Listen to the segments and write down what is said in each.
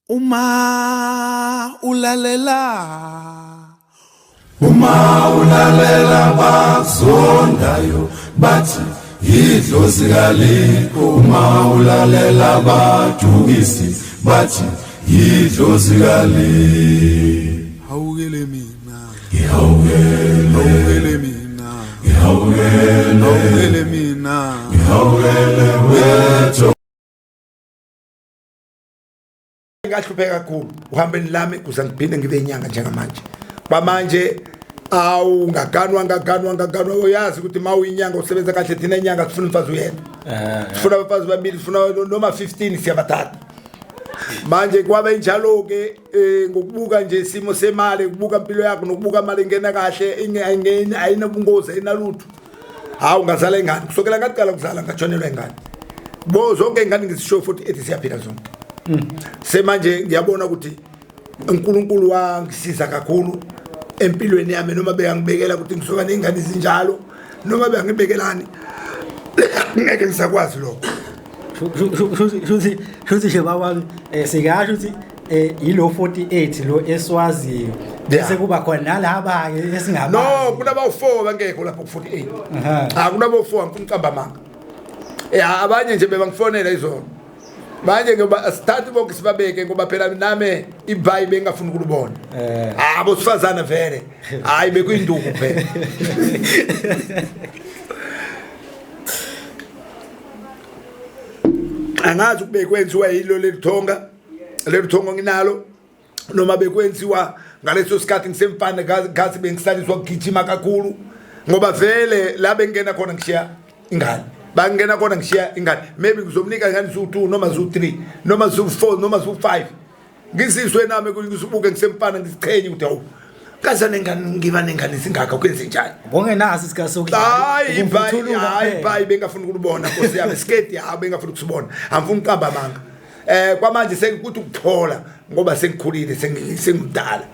Uma ulalela. Uma ulalela bakuzondayo bathi idlozi kalikho. Uma ulalela badukisi bathi idlozi kalikho. Hawukele mina. Ngihawukele. Hawukele mina. Ngihawukele. Hawukele mina. Ngihawukele wethu. Ngahlupheka kakhulu uhambeni lami kuze ngiphinde ngibe inyanga njengamanje. Kwamanje awu ngaganwa ngaganwa ngaganwa, uyazi ukuthi uma uyinyanga usebenza kahle. Thina inyanga sifuna umfazi uyedwa, sifuna abafazi babili, sifuna noma 15 siyabathatha. Manje kwaba injalo-ke ngokubuka nje isimo semali, ukubuka impilo yakho nokubuka imali ingena kahle, ayingeni, ayinobungozi, ayinalutho. Hawu, ngazala ingane. Kusukela ngaqala ukuzala ngashonelwa ingane. Bo zonke ingane ngizisho futhi ethi siyaphila zonke. Semanje ngiyabona ukuthi uNkulunkulu wangisiza kakhulu empilweni yami, noma beyangibekela ukuthi ngizoba ney'ngane ezinjalo, noma beyangibekelani, ngeke ngisakwazi lokho. Shuthi nje baba, singasho ukuthi yilo 48 lo eswaziyo, bese kuba khona nalaba ke esingabazi. No, kunabawu-4 bangekho lapho ku-48. Ah, kunabawu-4, angifuni ukuqamba amanga. Ya, abanye nje bebangifonela izolo. Manje ngoba asithathi bonke sibabeke, ngoba phela nami ibhayi bengafuni ukulubona. Ah, bosifazana vele hayi, bekuyinduku phela. Angazi ukube kwenziwa yilo leli thonga, leli thongo nginalo, noma bekwenziwa ngaleso sikhathi ngisemfana, ngathi bengisaliswa kugijima kakhulu, ngoba vele la bengena khona ngishiya ingane, bangena khona ngishiya ingane. Maybe ngizomnika ingane zu-2 noma zu-3 noma zu-4 noma zu-5. Ngizizwe nami ngisibuke ngisemfana, ngiziqhenye ukuthi hawu, kaze nengane, ngiba nengane zingaka, kwenze njani? Bongenaso isikhathi sokudlala. Hayi, ibhayi. Ukuvuthuluka Hayi. kuphela. Ibhayi bengafuni ukulubona, nkosi yami. Isiketi, hayi, bengafuni ukusibona. Angifuni ukuqamba amanga. Kwamanje sekuthi ukuphola ngoba sengikhulile, sengimdala.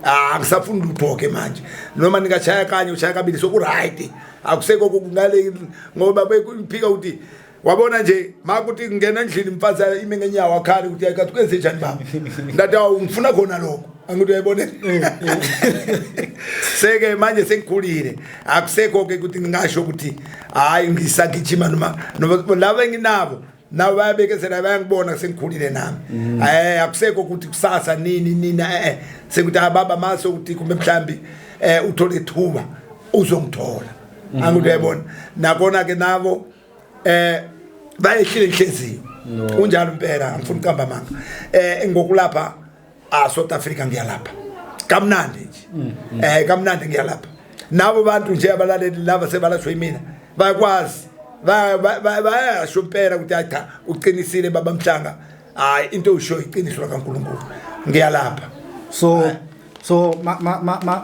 Ah, angisafuni lutho ke manje. Noma ningashaya kanye, ushaya kabili, soku right. Akusekho ngale, ngoba bekuphika ukuthi wabona nje makuthi ngena endlini mfazi ime ngenyawo akhale ukuthi ayikathi kwenze njani baba. Ndathi awu, ngifuna khona lokho. Angithi uyayibona. Seke manje sengikhulile, akusekho ke ukuthi ngingasho ukuthi hayi, ngisagijima, noma laba enginabo nabo bayabekezela, bayangibona sengikhulile nami. Akusekho ukuthi kusasa nini nini, sekuthi ababa mase ukuthi kumbe mhlambi uthole ithuba uzongithola. Angithi uyayibona. Nakona ke nabo bayehlile inhliziyo. Kunjalo impela, angifuni ukuqamba amanga. Ngokulapha a South Africa ngiyalapha kamnandi nje, kamnandi ngiyalapha. Nabo bantu nje abalaleli laba sebalashwe yimina bayakwazi, bayasho impela ukuthi hayi cha, uqinisile baba Mhlanga, hayi, into usho iqiniso lakaNkulunkulu, ngiyalapha. So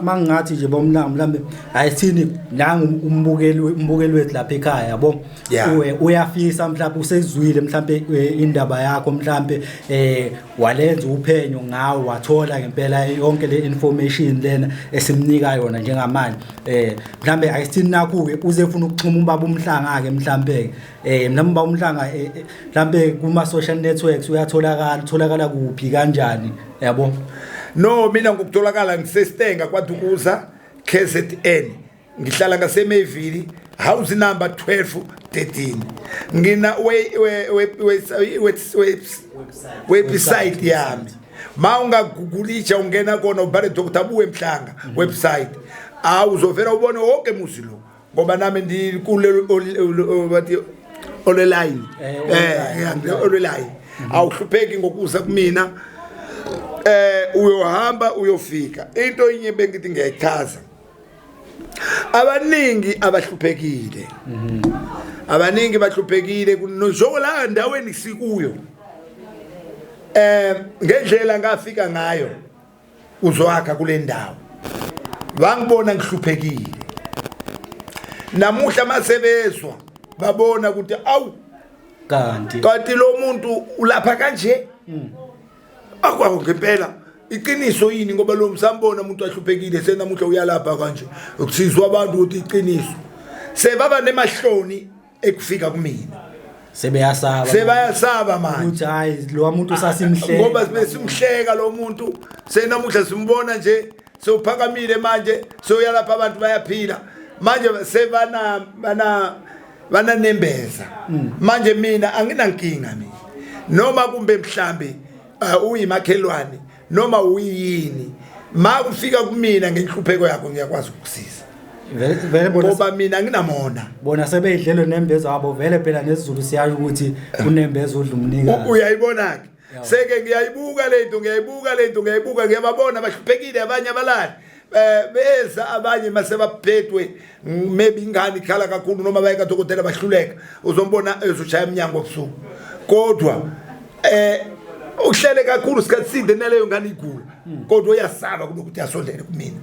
mangingathi nje bomlanga, mhlambe ayithini nangu umbukeli wethu lapha ekhaya, yabo, uyafisa mhlawumbe usezwile mhlambe indaba yakho, mhlambe walenza uphenyo ngawo, wathola ngempela yonke le information lena esimnika yona njengamanje, mhlambe ayithini nakhu ke uze ufuna ukuxhuma ubaba uMhlanga ke, mhlambe mhlawumbe ubaba uMhlanga mhlambe kuma social networks uyatholakala, utholakala kuphi, kanjani, yabo? No, mina ngokutholakala ngiseStanger kwaDukuza, KZN. Ngihlala ngaseMayville, house number 12 13. Ngina we we we we website yami, ma ungagugulisha ungena kona ubhale Dr Buwe Mhlanga website, awu, uzovela ubone wonke muzi lo, ngoba nami ndikule bathi online. Online. Online, awuhlupheki ngokuza kumina, uyohamba uyofika. Into inye bengithi ngiyayichaza, abaningi abahluphekile, abaningi bahluphekile njengoba la ndaweni sikuyo, ngendlela ngafika ngayo uzwakha kule ndawo, bangibona ngihluphekile. Namuhla masebezwa babona ukuthi awu, kanti kanti lo muntu ulapha kanje, akwawo ngempela iqiniso yini? Ngoba lo msambona umuntu ahluphekile, senamuhla uyalapha kanje, ukusizwa abantu ukuthi iqiniso, sebaba nemahloni ekufika kumina. Sebeyasaba. Sebayasaba manje. Ukuthi hayi lo muntu sasimhleka. Ngoba besimhleka lo muntu, senamuhla simbona nje sewuphakamile manje, sewuyalapha abantu bayaphila manje, sebana bana bananembeza. Manje mina anginankinga mina, noma kumbe mhlambe uyimakhelwane noma uyini, ma kufika kumina ngenhlupheko yakho ngiyakwazi ukukusiza. Vele vele bona Ngoba mina anginamona. Bona sebeyidlelwe nembeza wabo vele phela, nesiZulu siyasho ukuthi unembeza udla umnikazi. Uyayibona ke, seke ngiyayibuka lento, ngiyayibuka lento, ngiyayibuka, ngiyababona bahluphekile abanye abalali, beza abanye mase baphethwe maybe ingane ikhala kakhulu noma baye kadokotela bahluleka, uzombona ezoshaya eminyango ebusuku, kodwa uhlele kakhulu isikhathi side naleyo ngane igula, kodwa uyasaba kunokuthi asondele kumina,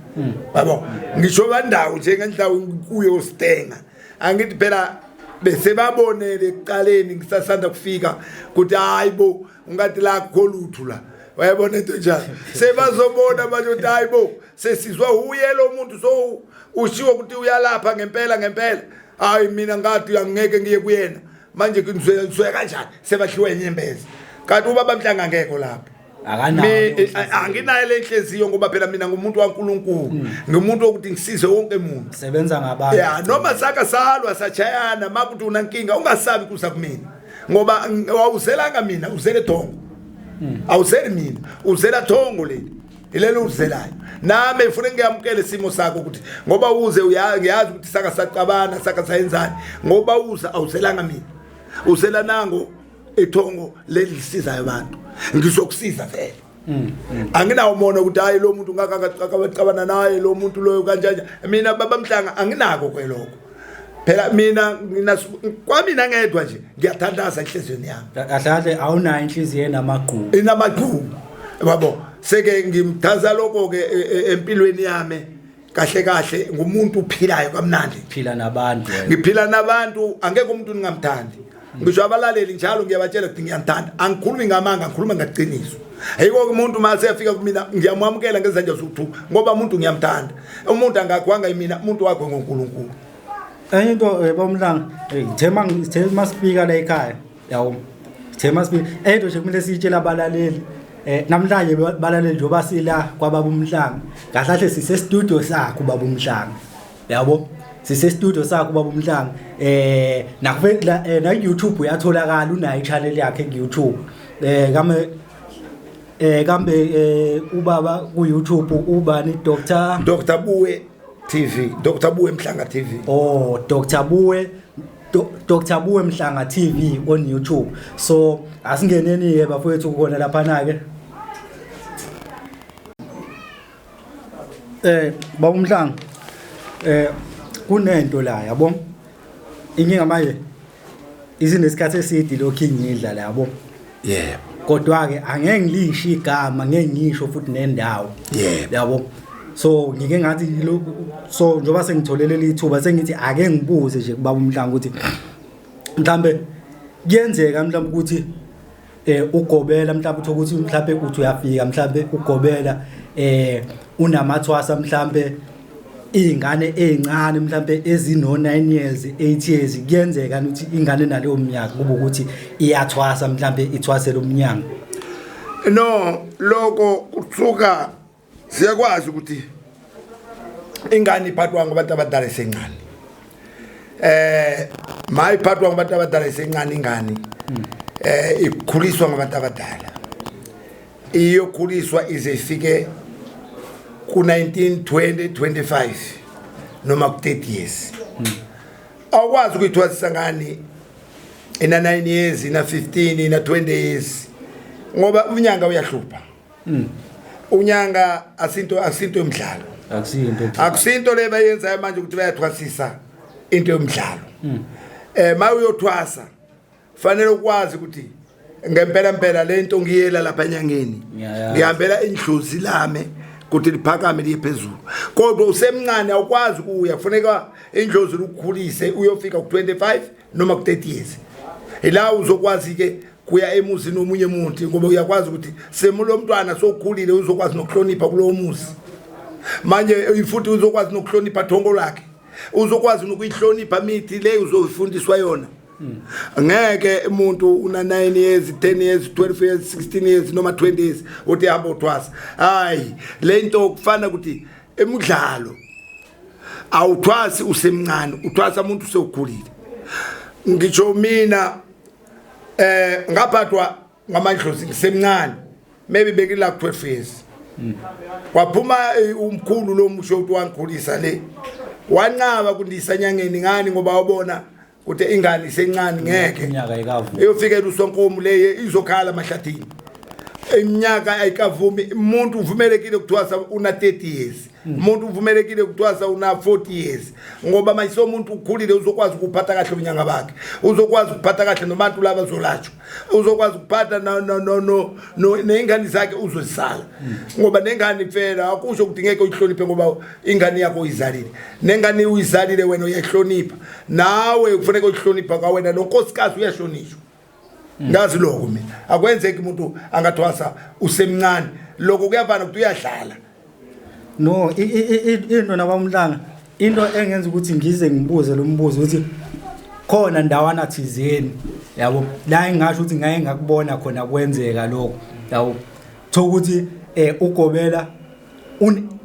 yabo. Ngisho bandawo njengendawo kuyo stenga, angithi phela bese babonele ekuqaleni ngisasanda kufika ukuthi hayi bo, ungathi la kukho lutho la, wayebona into njalo, sebazobona manje ukuthi hayi bo, sesizwa uye lo muntu, so ushiwo ukuthi uyalapha ngempela ngempela. Hayi mina ngathi angeke ngiye kuyena manje, ngizoya kanjani? Sebahliwe inyembezi, kanti ubaba Mhlanga ngekho lapho. Akanayo leyo nhliziyo. Anginayo le nhliziyo, ngoba phela mina ngumuntu waNkulunkulu, ngumuntu wokuthi ngisize wonke umuntu. Sebenza ngabantu. Ya, noma saka salwa sachayana, makuthi unankinga ungasabi kuza kumina, ngoba awuzelanga mina, uzele thongo, awuzeli mina, uzela thongo leli, ilelo uzelayo. Nami ngifuna ngiyamukele isimo sakho ukuthi ngoba uze ngiyazi ukuthi saka sacabana, saka sayenzani, ngoba uza awuzelanga mina, uzela nango ithongo leli lisizayo abantu, ngizokusiza vele. Anginawo umona ukuthi hayi lo muntu ngakakacabana naye lo muntu loyo kanjani. Mina baba Mhlanga anginako kwelokho phela, mina kwamina ngedwa nje ngiyathandaza enhliziyweni yami. Kahle kahle awunayo inhliziyo enamagqubu. Inamagqubu, yabo. Seke ngimthaza lokho ke empilweni yami, kahle kahle ngumuntu uphilayo kamnandi. Phila nabantu wena. Ngiphila nabantu, angeke umuntu ningamthandi. Ngisho abalaleli njalo ngiyabatshela ukuthi ngiyanithanda, angikhulumi ngamanga, ngikhuluma ngaqiniso. Ayikho umuntu mase afika kumina ngiyamwamukela ngezandla zokuthu, ngoba umuntu ngiyamthanda. Umuntu angakwanga mina, umuntu wakho ngoNkulunkulu. Enye into, bomhlanga, ngithe masifika la ekhaya, yabo, ngithe masifika into nje kumele siyitshele abalaleli, namhlanje balaleli, njengoba sila kwababa uMhlanga, kahle kahle sise studio sakho baba uMhlanga, yabo, sise studio sakho baba uMhlanga, na YouTube uyatholakala, unayo i-channel yakhe ku YouTube, kame kambe ubaba ku YouTube ubani, Dr Dr Buwe TV, Dr Buwe Mhlanga TV. Oh, Dr Buwe, Dr Buwe Mhlanga TV on YouTube. So asingeneni ke bafowethu kona lapha na ke. Baba uMhlanga, kunento la, yabo, inkinga manje izinesikhathi eside lokhu ingidla la, yabo. Kodwa ke angeke ngilisho igama, ngeke ngisho futhi nendawo. Yabo, so ngike ngathi so njengoba sengitholele ithuba, sengithi ake ngibuze nje kubaba uMhlanga ukuthi mhlambe kuyenzeka mhlambe ukuthi ugobela mhlambe uthi ukuthi mhlambe uthi uyafika mhlambe ugobela unamathwasa mhlambe izingane ezincane mhlambe ezino 9 years, 8 years, kuyenzeka ukuthi ingane naleyo minyaka kube ukuthi iyathwasa mhlambe ithwasela umnyango? No, lokho kuthuka siyakwazi ukuthi ingane iphathwa ngabantu abadala esencane. Mayiphathwa ngabantu abadala esencane ingane, ikhuliswa ngabantu abadala, iyokhuliswa ize ifike ku 19, 20, 25 noma ku 30 years. Awukwazi ukuyithwasisa ngani ina 9 years, ina 15, ina 20 years, ngoba unyanga uyahlupha. Unyanga asinto yomdlalo. Akusinto. Akusinto le bayenzayo manje ukuthi bayathwasisa, into yomdlalo. Ma uyothwasa fanele ukwazi ukuthi ngempela impela lento ngiyela lapha enyangeni, Ngiyayazi. ngihambela indlozi lami ukuthi liphakame liye phezulu, kodwa usemncane awukwazi kuya, kufuneka indlozi lukukhulise uyofika ku25 noma ku30 years, ila uzokwazi ke kuya emuzini omunye umuntu, ngoba uyakwazi ukuthi semulo mntwana sokhulile, uzokwazi nokuhlonipha kulowo muzi manje, futhi uzokwazi nokuhlonipha thongo lakhe, uzokwazi nokuyihlonipha mithi le uzofundiswa yona. Ngeke umuntu una 9 years, 10 years, 12 years, 16 years noma 20 years uthi hamba uthwasa. Hayi, lento kufana ukuthi emidlalo awuthwasi usemncane, uthwasa umuntu usewukhulile. Ngisho mina ngaphathwa ngamadlozi ngisemncane, maybe bekila 12 years. Waphuma umkhulu lo musho ukuthi wangikhulisa le, wanqaba kundisa enyangeni ngani ngoba wabona ukuthi ingane isencane ngeke Iminyaka ayikavumi. Iyofikela usonkomo leye izokhala amahlathini, iminyaka ayikavumi. Umuntu uvumelekile ukuthwasa una 30 years, umuntu uvumelekile ukuthwasa una 40 years, ngoba manje umuntu ukhulile, uzokwazi ukuphatha kahle ubunyanga bakhe, uzokwazi ukuphatha kahle nobantu laba zolatshwa, uzokwazi ukuphatha no no no no no ney'ngane zakhe uzozisala, ngoba nengane phela akusho ukuthi ngeke uyihloniphe ngoba ingane yakho uyizalile. Nengane uyizalile wena, uyayihlonipha nawe, kufuneka uyihlonipha kwawena, nonkosikazi uyahlonishwa. Ngazi lokho mina, akwenzeki umuntu angathwasa usemncane, lokho kuyafana ukuthi uyadlala. No, into nabamhlanga, into engenza ukuthi ngize ngibuze lo mbuzo ukuthi khona ndawana thizeni, yabo, la engasho ukuthi ngaye ngakubona khona kwenzeka lokho, yabo, thokuthi ugobela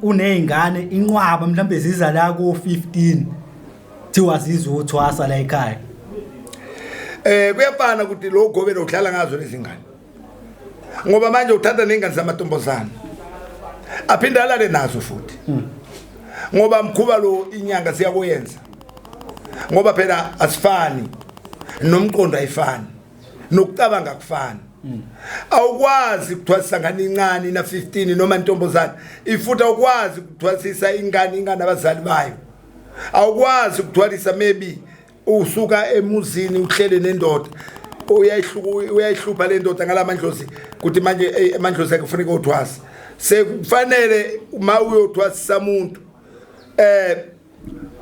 unezingane inqwaba, mhlawumbe ziza la ku 15, thiwa zizothwasa la ekhaya. Kuyafana ukuthi lo gobela udlala ngazo lezi ngane, ngoba manje uthatha nengane zamantombazana aphinde alale nazo futhi, ngoba mkhuba lo inyanga siyakuyenza, ngoba phela asifani, nomqondo ayifani, nokucabanga kufani. Awukwazi ukuthwasisa ngane incane na 15 noma intombazana ifuthi, awukwazi ukuthwasisa ingane ingane abazali bayo, awukwazi ukuthwalisa maybe usuka emuzini uhlele nendoda, uyayihlupha le ndoda ngalamandlozi, kuthi manje amandlozi akhe kufuneka uthwasa. Sekufanele uma uyothwasisa umuntu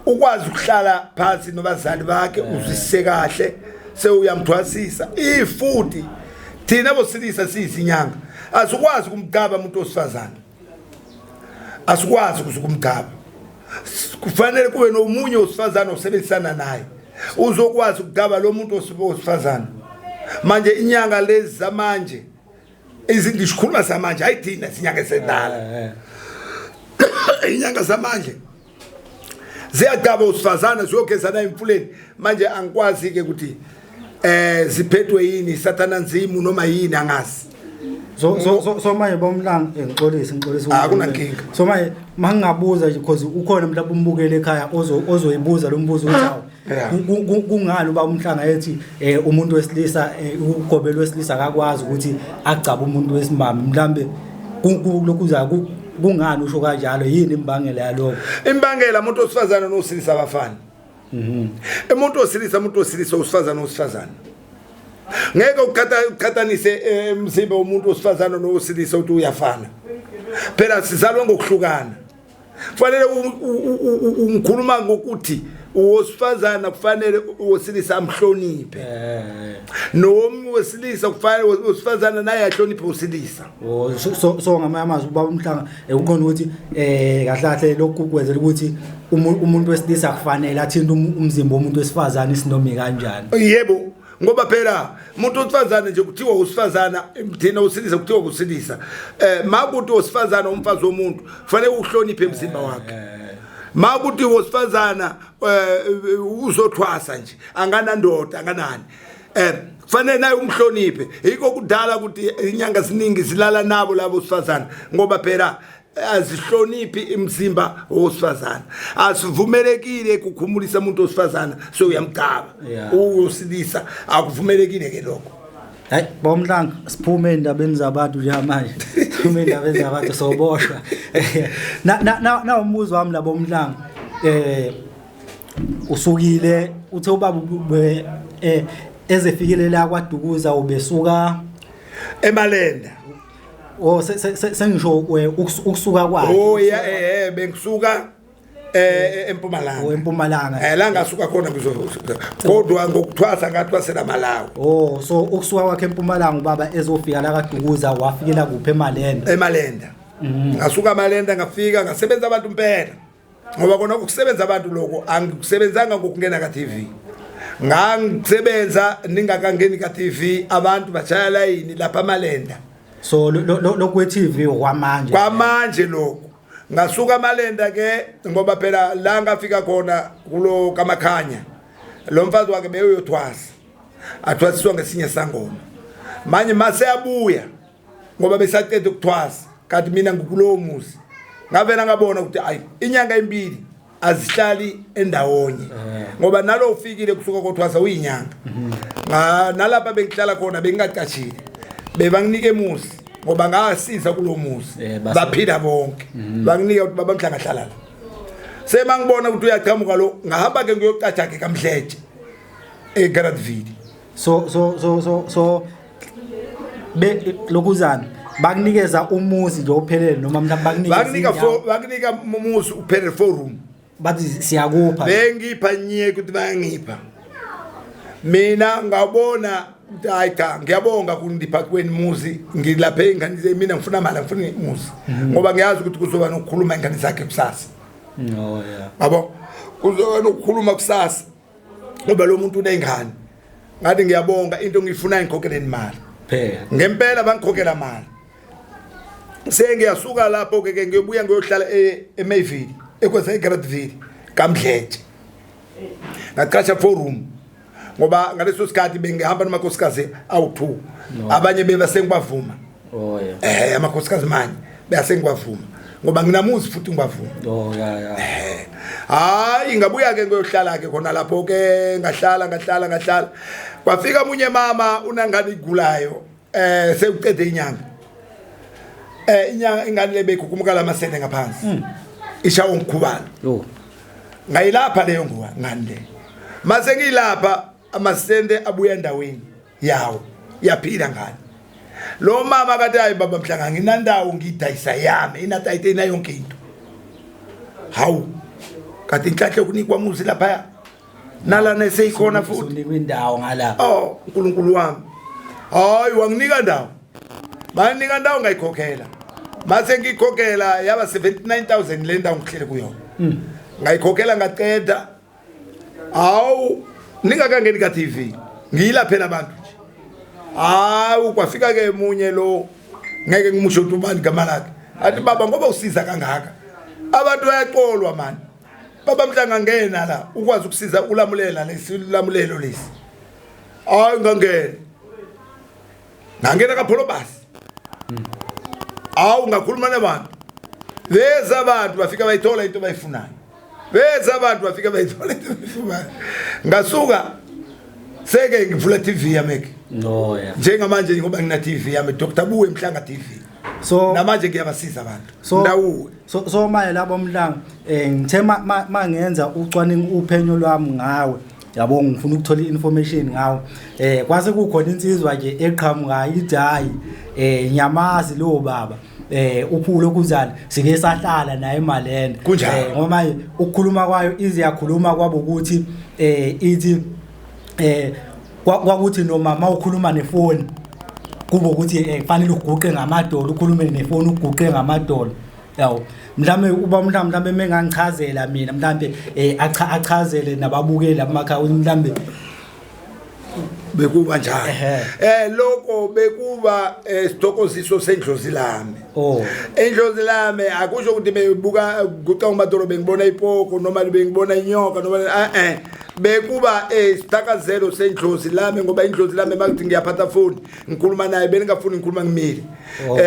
ukwazi ukuhlala phansi nabazali bakhe, uzwisise kahle, sewuyamthwasisa. Ifuthi thina bosilisa siyizinyanga asikwazi ukumgaba umuntu osifazana, asikwazi ukumgaba. Kufanele kube nomunye osifazana osebenzisana naye uzokwazi ukugaba lo muntu osifazana. Manje inyanga lezi zamanje, izinto isikhuluma zamanje, hayi thina sinyanga esendala, inyanga zamanje ziyagaba usifazana ziyogezana emfuleni. Manje angikwazi ke ukuthi ziphethwe yini, sathana nzimu noma yini, angazi. So manje bomlanga, ngixolise. Akunankinga. So manje mangingabuza nje, because ukhona mhlawumbe umbukele ekhaya ozoyibuza lo mbuzo ukuthi hawu, kungani uba umhlanga ethi umuntu wesilisa, ugobelo wesilisa akakwazi ukuthi agcabe umuntu wesimame? Mhlambe lokhu kungani usho kanjalo, yini imbangela yalokho? Imbangela, umuntu osifazana nosilisa abafana. Umuntu osilisa, umuntu osilisa usifazana, osifazana ngeke uqhathanise umzimba womuntu osifazana nosilisa ukuthi uyafana. Phela sizalwe ngokuhlukana. Kufanele ungikhuluma ngokuthi owesifazana kufanele owesilisa amhloniphe, nomunye wesilisa kufanele owesifazana naye ahloniphe osilisa. Oh, so ngamanye amazwi ubaba umhlanga uqonda ukuthi kahle kahle lokhu kwenzela ukuthi umuntu wesilisa kufanele athinte umzimba womuntu wesifazane isinomi kanjani. Yebo, ngoba phela umuntu wesifazane nje kuthiwa usifazana, thina usilisa kuthiwa usilisa. Makuthi osifazana umfazi womuntu kufanele uhloniphe emzimba wakhe. Makuthi wosifazana uzothwasa nje anganandoda anganani, kufanele naye umhloniphe. Yikho kudala ukuthi inyanga ziningi zilala nabo labo sifazana, ngoba phela azihloniphi imzimba wosifazana. Asivumelekile ukukhumulisa umuntu wesifazana sewuyamgcaba uyosilisa, akuvumelekile ke lokho. Hayi bomhlanga, siphume endabeni zabantu njengamanje, siphume endabeni zabantu, soboshwa. Na umbuzo wami labo mhlanga, usukile uthe ubaba ezefikile la kwaDukuza ubesuka eMalenda. Oh, sengisho ukusuka kwakhe. Oh ya, bengisuka eMpumalanga. Oh, eMpumalanga. La ngasuka khona ngizo, kodwa ngokuthwasa ngathwasela Malawi. Oh, so ukusuka kwakhe eMpumalanga ubaba ezofika la kaDukuza wafikela kuphi, eMalenda? eMalenda. Ngasuka eMalenda ngafika ngasebenza abantu impela, ngoba kona ukusebenza abantu lokho angikusebenzanga ngokungena ka TV. Ngangisebenza ningakangeni ka TV, abantu bashaya layini lapha amalenda. So lokwe TV okwamanje? Kwamanje lokho. Ngasuka amalenda ke, ngoba phela la ngafika khona kulo kaMakhanya, lo mfazi wakhe beyothwasa, athwasiswa ngesinye sangoma. Manje mase abuya, ngoba besaqeda ukuthwasa, kanti mina ngikulowo muzi, ngavela ngabona ukuthi ayi, inyanga embili azihlali endawonye, ngoba nalo ufikile kusuka kothwasa uyinyanga. Nalapha bengihlala khona bengingaqashile, bebanginike emuzi ngoba ngasiza kulo muzi. Baphila bonke, banginika ukuthi baba Mhlanga hlala la. Semangibona ukuthi uyaqhamuka lo, ngahamba ke ngiyocatsha ke kaMdletshe eGratville. So be lokuzana bakunikeza umuzi nje ophelele noma mhlawumbe bakunikeza Bakunika indawo? four, bakunika umuzi uphelele, four room. Bathi siyakupha. Bengipha nye ukuthi bayangipha. Mina ngabona ukuthi hayi cha, ngiyabonga kundipha kweni muzi, ngilaphe ingane mina ngifuna mali, ngifuna umuzi, ngoba ngiyazi ukuthi kuzoba nokukhuluma ingane zakhe kusasa. Oh yeah. Yabo, kuzoba nokukhuluma kusasa ngoba lo muntu unengane. Ngathi ngiyabonga, into ngiyifunayo ngikhokheleni imali. Phela. Ngempela bangikhokhela mali. Sengiyasuka lapho ke ngiyobuya ngiyohlala eMayville, ekwese eGratville kaMdletshe. Ngaqasha four room ngoba ngaleso sikhathi bengihamba namakhosikazi awu2, abanye beba sengibavuma. Oh yeah. Amakhosikazi manje bese ngibavuma ngoba nginamuzi futhi ngibavuma. Oh yeah. Hayi, ngabuya ke ngiyohlala ke khona lapho ke, ngahlala ngahlala ngahlala, kwafika munye mama unangane igulayo, sekucede inyanga, inyanga ingane le bekhukhumuka lamasende ngaphansi, ishawa umkhubalo. Yo. Ngayilapha leyo nguwa ngane le. Mase ngilapha, amasende abuya endaweni yawo, yaphila ngane. Lo mama kathi, "Hayi baba Mhlanga, nginandawo ngidayisa yami, inatayite ina yonke into." Hawu, kanti inhlanhla yokunikwa muzi lapha nalana seyikhona futhi. Usunikwa indawo ngala. Oh uNkulunkulu wami, hayi, wanginika ndawo, banika ndawo, ngayikhokhela. Mase ngikhokhela yaba 79000 le ndawo ngihlele kuyona, ngayikhokhela ngaqeda. Hawu, ningakangeni ka TV, ngiyilaphela abantu nje. Hawu, kwafika ke munye lo, ngeke ngimusho ukuthi ubani igama lakhe, athi, "Baba, ngoba usiza kangaka abantu bayaxolwa mani, baba Mhlanga, ngena la ukwazi ukusiza ulamulela lesi lamulelo lesi." Hayi, ngangena, ngangena kaPholobasi. Awu, ngakhuluma nabantu, beza abantu bafika bayithola into bayifunayo, beza abantu bafika bayithola into bayifunayo. Ngasuka seke ngivula TV yami ke. Oh yeah. Njengamanje ngoba ngina TV yami, Dr Buwe Mhlanga TV. So namanje ngiyabasiza abantu. So ndawuwe. So manje labo Mhlanga, ngithe mangenza ucwaningo, uphenyo lwami ngawe, yabo, ngifuna ukuthola information ngawe, kwase kukhona insizwa nje eqhamukayo ithi, "Hayi, nyamazi lo baba, uphulo kuzana sike sahlala naye emalenda." Kunjalo. Ngoba manje ukukhuluma kwayo ize yakhuluma kwabo ukuthi ithi kwakuthi noma mawukhuluma nefoni kube ukuthi kufanele uguqe ngamadolo, ukhulume nefoni uguqe ngamadolo, yawo. Mhlawumbe uba mhlawumbe mengangichazela mina, mhlawumbe achazele nababukeli abamakhaya ukuthi mhlawumbe Bekuba njani? Lokho bekuba isithokoziso sendlozi lami. Oh. Indlozi lami akusho ukuthi bebuka guqa umadolo bengibona ipoko noma bengibona inyoka noma bekuba isithakazelo sendlozi lami, ngoba indlozi lami makuthi ngiyaphatha phone ngikhuluma naye, beningafuni ngikhuluma ngimile. Oh.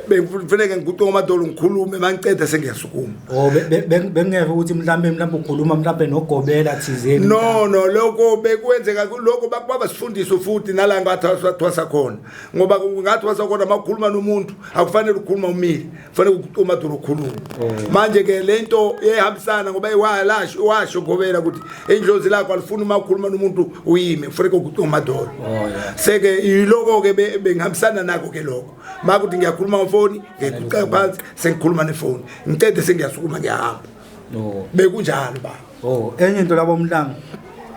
Bengifuneke ngiguqe ngomadolo ngikhulume, mangiceda sengiyasukuma. Oh, bengeke ukuthi mhlawumbe ukhuluma mhlawumbe nogobela thizeni? No, lokho bekwenzeka, lokho kwaba sifundiso futhi nala ngathwasa khona, ngoba ngathwasa khona makukhuluma nomuntu akufanele ukukhuluma umile, kufanele uguqe umadolo ukhulume. Oh. Manje ke lento yayihambisana ngoba iwalasho washo gobela ukuthi indlozi lakho alifuni uma ukhuluma nomuntu uyime, kufanele uguqe umadolo. Oh yeah. Seke yiloko ke bengihambisana nako ke lokho, makuthi ngiyakhuluma ngefoni, ngiguqa phansi sengikhuluma nefoni, ngicede sengiyasukuma ngiyahamba. Oh. Bekunjalo ba. Oh, enye into labo Mhlanga,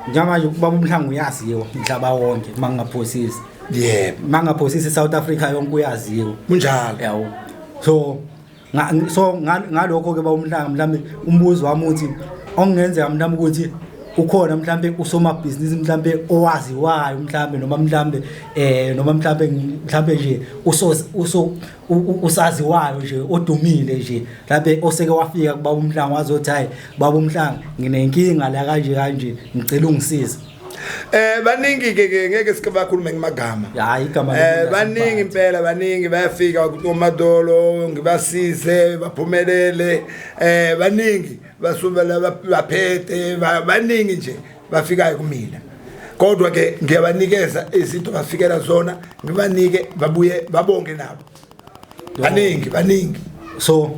njengamanje ubaba uMhlanga uyaziwa umhlaba wonke mangingaphosisi. Yebo. Mangingaphosisi South Africa yonke uyaziwa. Kunjalo. Yawo, so ngalokho ke baba uMhlanga, mhlawumbe umbuzo wami uthi okungenzeka mhlawumbe ukuthi Ukhona mhlambe usomabhizinisi mhlambe owaziwayo mhlambe noma mhlambe noma mhlambe mhlambe nje uso usaziwayo nje odumile nje mhlambe oseke wafika kubaba uMhlanga wazothi hayi baba uMhlanga, nginenkinga la kanje kanje, ngicela ungisize? Baningi ke, ngeke sike bakhulume ngamagama. Hayi, igama Baningi impela, baningi bayafika kumadolo ngibasize baphumelele. Baningi basubela baphethe, baningi nje bafikayo kumina, kodwa ke ngiyabanikeza izinto bafikela zona, ngibanike babuye babonge nabo. Baningi, baningi. So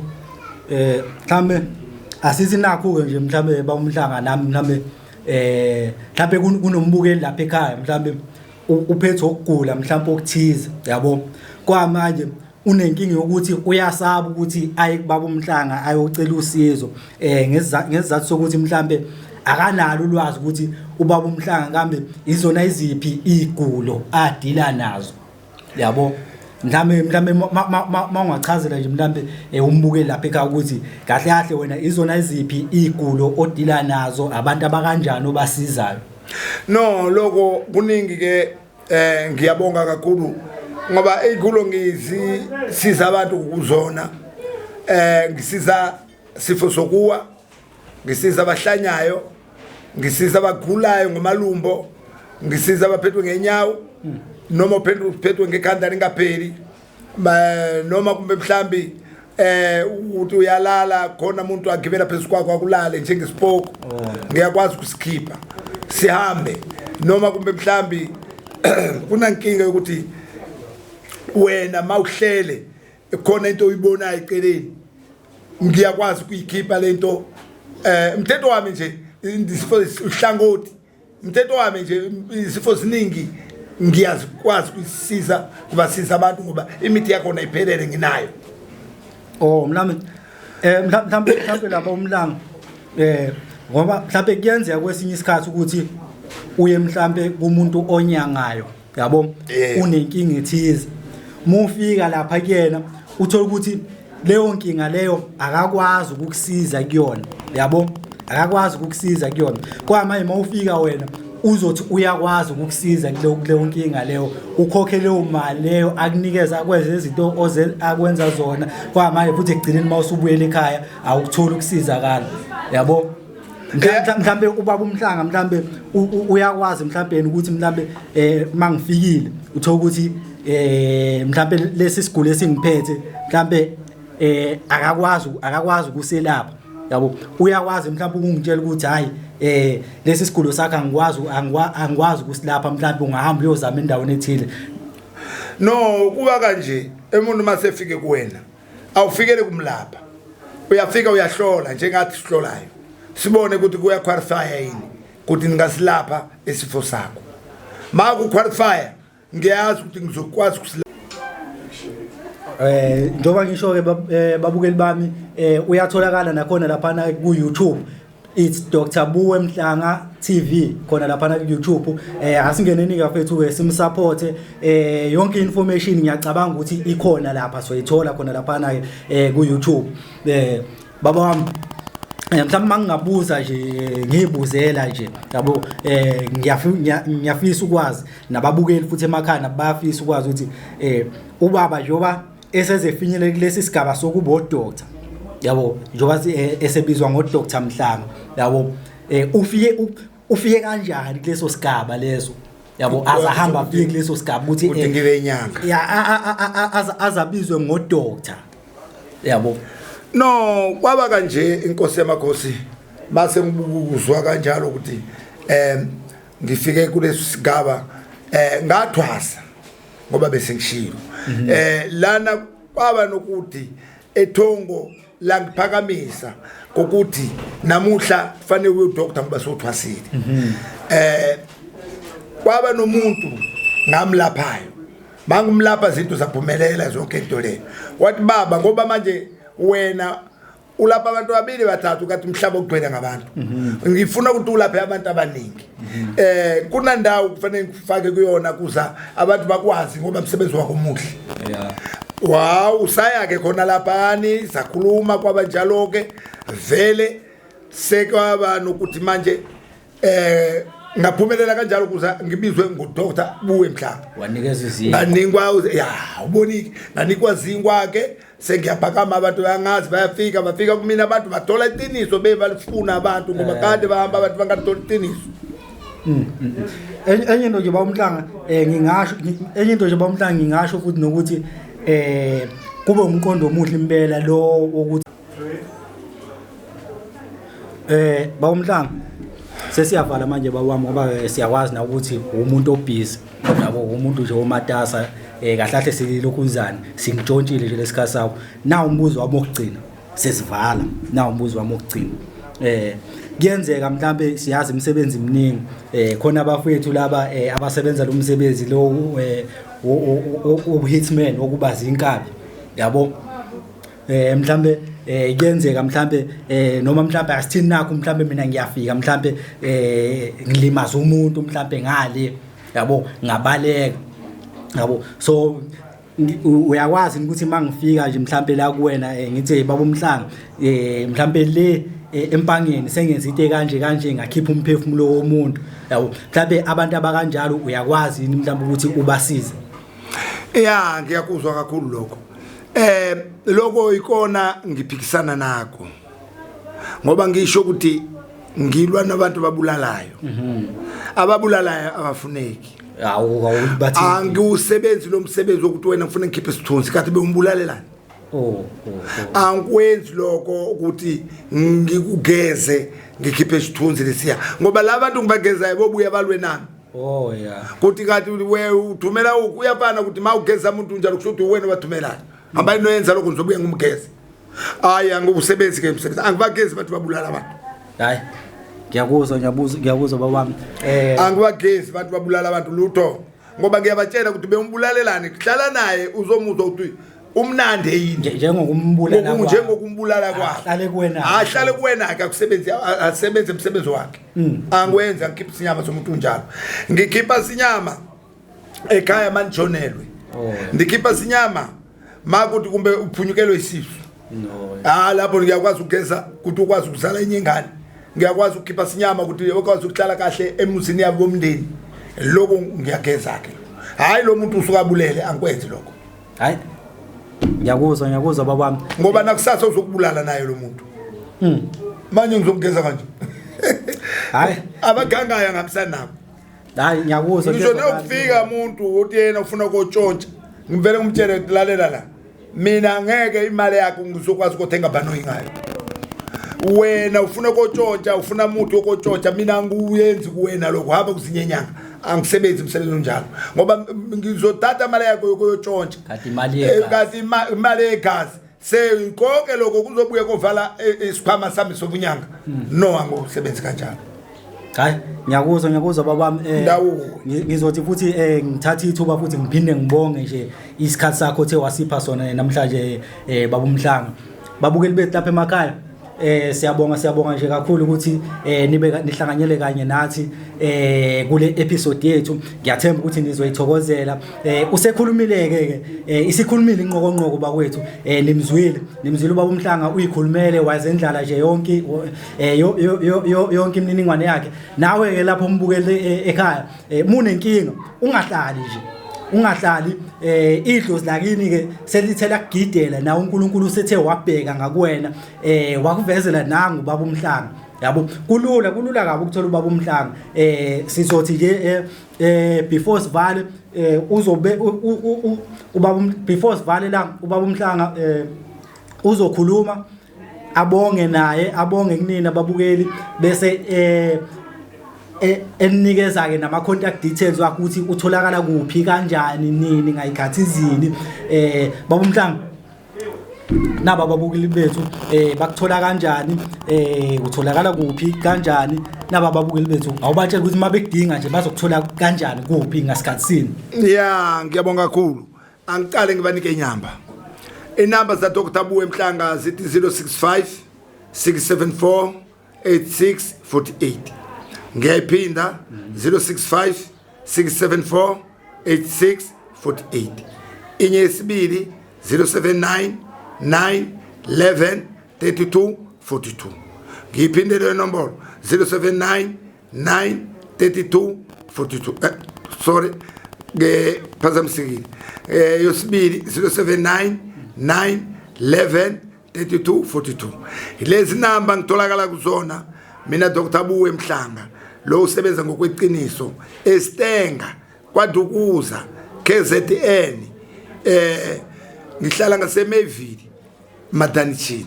mhlambe asithi nakho ke nje mhlambe bawumhlanga nami mhlambe mhlambe kunombukeli lapha ekhaya, mhlambe uphethwe ukugula mhlambe okuthize, yabo, kwamanje unenkinga yokuthi uyasaba ukuthi aye kubaba uMhlanga ayocela usizo ngesizathu sokuthi mhlambe akanalo ulwazi ukuthi ubaba uMhlanga kambe izona iziphi igulo adila nazo, yabo. Mhlambe mawungachazela nje mhlambe umbukeli lapha ekhaya ukuthi kahle kahle wena izona iziphi igulo odila nazo, abantu abakanjani obasizayo? No, lokho kuningi ke. Ngiyabonga kakhulu ngoba igulo ngizisiza abantu kuzona. Ngisiza sifo sokuwa, ngisiza abahlanyayo, ngisiza abagulayo ngomalumbo, ngisiza abaphethwe ngenyawo noma uphethwe ngekhanda lingapheli, noma kumbe mhlambi uthi uyalala khona umuntu agibela phezu kwakho akulale njengesipoko, ngiyakwazi ukusikhipha sihambe. Noma kumbe mhlambi kunankinga yokuthi wena mawuhlele khona into oyibonayo eceleni, ngiyakwazi ukuyikhipha lento. Umthetho wami nje isifo uhlangothi, umthetho wami nje isifo siningi, ngiyazikwazi ukuyisiza kubasiza abantu ngoba imithi yakhona iphelele, nginayo. Oh, mhlawumbe mhlawumbe lapha umlanga ngoba mhlawumbe kuyenzeka kwesinye isikhathi ukuthi uye mhlawumbe kumuntu onyangayo, yabo, unenkinga ethize, mufika lapha kuyena uthola ukuthi leyo nkinga leyo akakwazi ukukusiza kuyona, yabo, akakwazi ukukusiza kuyona. Kwamanje mawufika wena uzothi uyakwazi ukukusiza kuleyo nkinga leyo, ukhokhe leyo mali leyo, akunikeza, akwenze izinto oze akwenza zona. Kwamanje futhi ekugcineni mawusubuyela ekhaya awukutholi ukusizakala, yabo. Mhlambe ubaba uMhlanga mhlambe uyakwazi mhlambe yena ukuthi mhlambe mangifikile uthola ukuthi mhlambe lesi sigulo esingiphethe mhlambe akakwazi ukuselapha, yabo. Uyakwazi mhlawumbe ukungitshela ukuthi hayi, lesi sigulo sakho angikwazi ukusilapha, mhlawumbe ungahamba uyozama endaweni ethile? No, kuba kanje, umuntu masefike kuwena awufikele kumlapha, uyafika uyahlola njengathi sihlolayo, sibone ukuthi kuya qualify yini ukuthi ningasilapha isifo sakho. Ma ku qualify, ngiyazi ukuthi ngizokwazi ukusilapha. Njengoba ngisho ke babukeli bami, uyatholakala nakhona laphana ku YouTube, it's Dr Buwe Mhlanga TV khona laphana ku YouTube. Asingeneni kafethu ke simsupport. Yonke information ngiyacabanga ukuthi ikhona lapha, soyithola khona laphana ke ku YouTube. Baba wami, mhlawumbe mangingabuza nje, ngiyibuzela nje, yabo, ngiyafisa ukwazi, nababukeli futhi emakhaya nabafisa ukwazi ukuthi ubaba njengoba esezefinyele kulesi sigaba sokuba udoctor, yabo, njengoba esebizwa ngoDr Mhlanga, yabo, ufike kanjani kuleso sigaba leso, yabo, azahamba afike kuleso sigaba ukuthi ukuthi ngibe inyanga? Ya, azabizwe ngodoctor, yabo. No, kwaba kanje, inkosi yamakhosi, mase ngibukuzwa kanjalo ukuthi ngifike kuleso sigaba, ngathwasa ngoba bese ngishilo lana kwaba nokuthi ethongo langiphakamisa kokuthi namuhla kufanele uye udoctor ngoba sothwasile. Kwaba nomuntu ngamlaphayo, mangumlapha izinto zaphumelela zonke into leyo. Wathi, "Baba, ngoba manje wena ulapha abantu ababili bathathu, kanti umhlaba ugcwele ngabantu, ngifuna ukuthi ulaphe abantu abaningi. Kunandawo kufanele ngifake kuyona kuza abantu bakwazi ngoba umsebenzi wakho muhle." Wow, usaya ke khona laphani, sakhuluma kwaba njalo ke vele, sekwaba nokuthi manje Ngaphumelela kanjalo kuze ngibizwe nguDr Buwe Mhlanga. Wanikeza izinkwa. Nganikwa, ya, ubonike, nganikwa zinkwa ke, sengiyaphakama, abantu bayangazi, bayafika, bafika kumina abantu bathola iqiniso, bebalifuna abantu ngoba kade bahamba abantu bangathola iqiniso. Enye into nje bawumhlanga, ngingasho enye into nje bawumhlanga, ngingasho futhi nokuthi kube umqondo omuhle impela lo wokuthi bawumhlanga sesiyavala manje bawami, ngoba siyakwazi na ukuthi umuntu obusy yabo, umuntu nje omatasa, kahle kahle silokhuzana singitshontshile nje lesikhathi sakho. Na umbuzo wami wokugcina, sesivala na umbuzo wami wokugcina, kuyenzeka mhlambe, siyazi imisebenzi eminingi, khona abafowethu laba abasebenza lo msebenzi lo hitman wokuba zinkabi yabo, mhlambe kuyenzeka mhlambe noma mhlambe asithini nakho, mhlambe mina ngiyafika, mhlambe ngilimaza umuntu mhlambe ngale yabo, ngabaleka yabo, so uyakwazi ukuthi mangifika nje mhlambe la kuwena, ngithi baba umhlanga, mhlambe le empangeni sengenza into kanje kanje, ngakhipha umphefumulo womuntu yabo, mhlambe abantu abakanjalo uyakwazi yini mhlambe ukuthi ubasize? Ya, ngiyakuzwa kakhulu lokho. Lokho ikona ngiphikisana nako, ngoba ngisho ukuthi ngilwa nabantu ababulalayo. Ababulalayo abafuneki. Awu, awubathi. Angiwusebenzi lo msebenzi wokuthi wena ngifuna ngikhiphe isithunzi kathi bewumbulalelani. Oh. Angikwenzi lokho ukuthi ngikugeze ngikhiphe isithunzi lesiya, ngoba la bantu ngibagezayo bobuya balwe nami. Oh yeah. Kuthi kathi we uthumela, uyafana ukuthi mawugeza umuntu njalo kusho ukuthi wena wathumelayo. Hamba noyenza lokho, ngizobuya ngumgeze. Hayi, angiwusebenzi ke umsebenzi, angibagezi abantu babulala abantu. Hayi. Ngiyakuzwa, ngiyabuzwa, ngiyakuzwa babami. Angibagezi abantu babulala abantu, lutho, ngoba ngiyabatshela ukuthi bewumbulalelani. Hlala naye, uzomuzwa ukuthi umnandi yini. Njengokumbulala kwakhe. Njengokumbulala kwakhe. Ahlale kuwena. Ahlale kuwena ke, akusebenzi, asebenze umsebenzi wakhe. Angwenza ngikhipha isinyama somuntu njalo, ngikhipha isinyama ekhaya manijonelwe. Ndikhipha isinyama makuthi kumbe uphunyukelwe isisu. No. Ah, lapho ngiyakwazi ukugeza ukuthi ukwazi ukuzala enye ingane. Ngiyakwazi ukukhipha isinyama ukuthi ukwazi ukuhlala kahle emuzini yabo bomndeni. Lokho ngiyageza ke. Hayi, lo muntu usuka abulele, angikwenzi lokho. Hayi. Ngiyakuzwa, ngiyakuzwa babami. Ngoba nakusasa uzokubulala naye lo muntu. Manje ngizomgeza kanje. Hayi. Abagangayo angihambisani nabo. Hayi, ngiyakuzwa. Ngisho Kuyezwakala. nokufika umuntu uthi yena ufuna ukutshontsha, ngivele ngimtshele ukuthi lalela la, mina ngeke imali yakho ngizokwazi ukuthenga bhanoyi ngayo. Wena ufuna ukutshontsha, ufuna umuthi wokutshontsha, mina angiwuyenzi kuwena lokho, hamba kuzinye inyanga. Angisebenzi umsebenzi onjalo, ngoba ngizothatha imali yakho yokuyotshontsha. Kanti imali yegazi. Kanti imali yegazi, sekonke lokho kuzobuya kovala isikhwama sami sobunyanga. No, angisebenzi kanjalo. Hayi, ngiyakuzwa, ngiyakuzwa babami. Ndawo. Ngizothi futhi ngithatha ithuba futhi ngiphinde ngibonge nje isikhathi sakho othe wasipha sona namhlanje, baba umhlanga. Babukeli bethu lapha emakhaya, siyabonga, siyabonga nje kakhulu ukuthi nibe nihlanganyele kanye nathi kule episode yethu. Ngiyathemba ukuthi nizoyithokozela. Usekhulumile ke, isikhulumile inqokonqoko bakwethu, nimzwile, nimzwile ubaba umhlanga, uyikhulumele wazendlala nje yonke yonke imininingwane yakhe. Nawe ke lapho umbukele ekhaya, munenkinga, ungahlali nje, ungahlali. Idlozi lakini ke selithela kugidela nawe, uNkulunkulu usethe wabheka ngakuwena, wakuvezela nangu baba umhlanga yabo. Kulula, kulula kabi ukuthola ubaba umhlanga. Sizothi nje before sivale, uzobe ubaba before sivale la, ubaba umhlanga uzokhuluma, abonge naye, abonge kunina ababukeli, bese enikeza ke nama contact details wakhe ukuthi utholakala kuphi, kanjani, nini, ngayikhathi izini. Baba umhlanga, naba ababukeli bethu bakuthola kanjani, utholakala kuphi, kanjani? Naba ababukeli bethu, awubatshela ukuthi mabekudinga nje bazokuthola kanjani, kuphi, ngasikhathi sini? Ya, ngiyabonga kakhulu. Angiqale ngibanike inyamba, inamba za Dr Buwe Mhlanga zithi 065 674 8648. Ngiyayiphinda, 065 674 8648. Inye yesibili, 079 9 11 32 42. Ngiyiphinde leyo nombolo, 079 9 32 42. Sorry, ke phazamisekile. Yosibili 079 9 11 32 42. Lezi namba ngitholakala kuzona mina Dr Buwe Mhlanga, lo usebenza ngokweqiniso eStenga, kwaDukuza, KZN. Ngihlala ngaseMayville, Madanichini.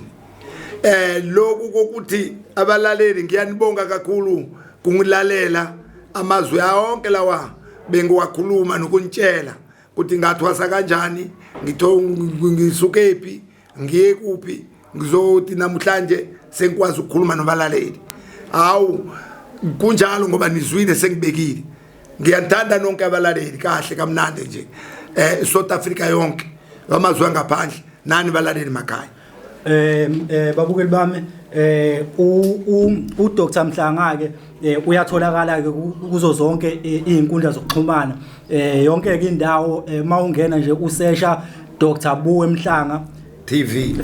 Lokhu kokuthi abalaleli, ngiyanibonga kakhulu kungilalela amazwi awonke lawa bengiwakhuluma nokunitshela ukuthi ngathwasa kanjani, ngitho ngisukephi, ngiye kuphi, ngizothi namhlanje sengikwazi ukukhuluma nobalaleli. Hawu, kunjalo ngoba nizwile sengibekile. Ngiyanithanda nonke abalaleli kahle kamnandi nje, South Africa yonke, amazwe angaphandle, nani balaleli makhaya. Babukeli bami, u Dr Mhlanga ke uyatholakala ke kuzo zonke izinkundla zokuxhumana, yonke ke indawo. Mawungena nje usesha Dr Buwe Mhlanga TV,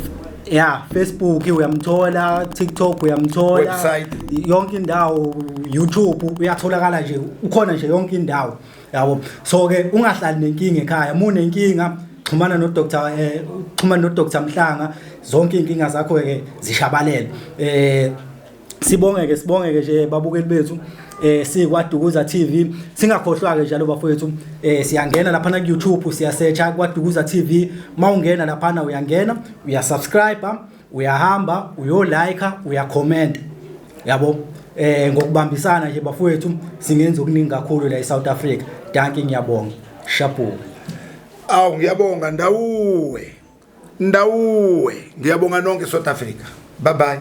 ya, Facebook uyamthola, TikTok uyamthola, Website. Yonke indawo, YouTube uyatholakala nje, ukhona nje yonke indawo, yabo. So ke ungahlali nenkinga ekhaya. Uma unenkinga, xhumana no Dr xhumana no Dr Mhlanga, zonke inkinga zakho ke zishabalele. Sibongeke, sibongeke nje babukeli bethu sikwaDukuza TV. Singakhohlwa ke njalo bafowethu, siyangena lapha na ku YouTube, siyasearcha kwaDukuza TV. Mawungena lapha, uyangena, uyasubscribe, uyahamba uyo like, uyacomment, yabo. Ngokubambisana nje bafowethu singenza okuningi kakhulu la eSouth Africa. Dankie, ngiyabonga, shabuka. Awu, ngiyabonga, ndawuwe ndawuwe, ngiyabonga nonke South Africa. Bye bye.